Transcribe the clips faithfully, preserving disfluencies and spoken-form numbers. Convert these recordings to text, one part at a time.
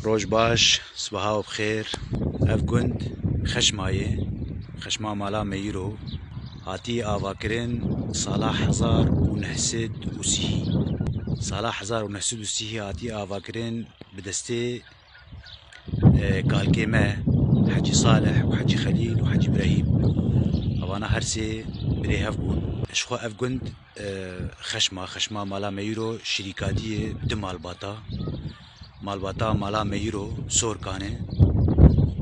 Roj baş, sibaha we bi xêr. Ev gund Xeşma ye. Xeşma mala Meyîro. Hatî avakirin sala hezar û neh sed û sî. Sala hezar û neh sed û sî hatî avakirin bi destê, e, kalkê me, Hecî Salih û Hecî Xelîl û Hecî Îbrahîm. Evana her sê birê hev bûn. Ji xwe ev gund, e, Xeşma, Xeşma mala Meyîro şirîkatiyê du malbata. Malbata mala Meyîro Sorkan e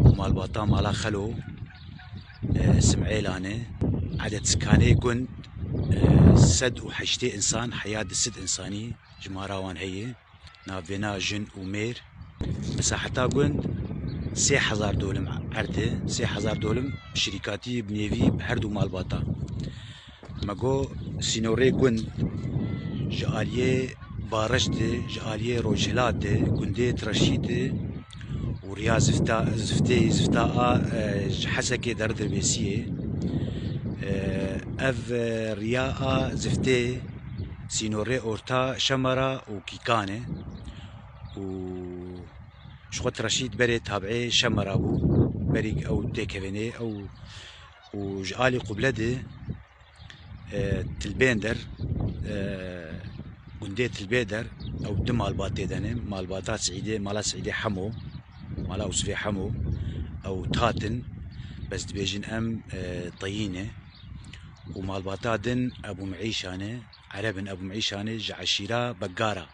û malbata mala Xelo, e, Simêlan e. Edet sikanê gund, e, sed û heştê insan, heya du sed insanî jimara wan heye. Navbêna jin û mêr. Mesaheta gund sê hezar dolim erd e. Sê hezar dolim şirîkatî bi nêvî bi her du malbata. Me got sînorê gund ji aliyê bareş de, ji aliyê rojhilat de, gundê Tireşî de û riya zifta, ziftê, zifta a, e, ji Hesekê derdirbêsiyê. E, ev, e, riya a ziftê sînorê orta Şemera û Kîkan e û ji xwe Tireşî berê tabiê Şemera bû. Berî ew têkevênê ew û ji alî qible de, e, Tilbênder, e, gundê Tilbêder, ew du malbat tê de ne. Malbata Seîdê, mala Seîdê Hemo, mala Usvê Hemo, ew tat in, bes dibêjin em, e, teyî ne. Û malbata din Ebû Meîşan e, Ereb in, Ebû Meîşan e, ji eşîra Begara.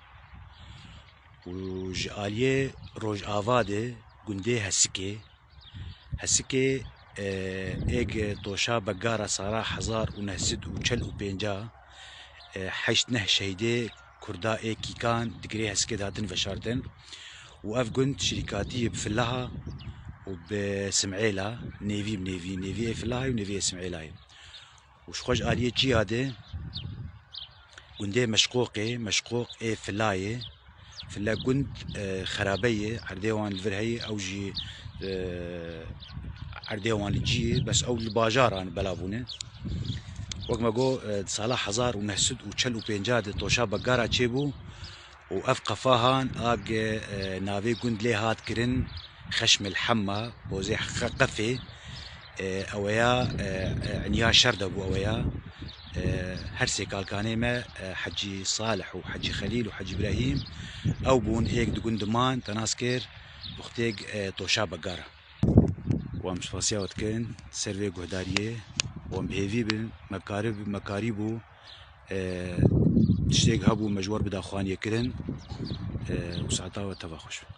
Û ji aliyê rojava de gundê Hesikê, Hesikê, e, êg toşa Begara sala hezar û neh sed û çel û pênc, e, heşt neh şehîdê Kurda ê Kîkan digirê Hesikê de hatin veşartin û ev gund şirîkatiyê bi Filaha û bi Simêla, nêvî bi nêvî, nêviyê Filahayê û nêviyê Simêlayê. Û ji xwe ji aliyê çiya de gundê Meşqoqê, Meşqoq ê Filayê. File gund, e, xerabe ye, erdê wan li vir heye, ew jî, e, erdê wan li cî ye, bes ew li bajaran belav bûne. Wek me got, e, di sala hezar û neh sed û çel û pênc de toşa Begara çêbû û ev qefahan a ge, e, navê gund lê hat kirin Xeşmil Hemma, pozê xe-, qefê, e, eweya, e, e, iniya şer de bû eweya. E, her sê kalkanê me, e, Hecî Salih û Hecî Xelîl û Hecî Îbrahîm, ew bûn êk di gund man, te nas kir, bi xutêk, e, toşa Begara. Wan spasiya we dikin, ser vê guhdariyê, wan bi hêvî bin, me karib-, me karîbû, e, tiştêk hebû, me ji we re bida xwaniyê kirin, e, û saeta we teva xweş be.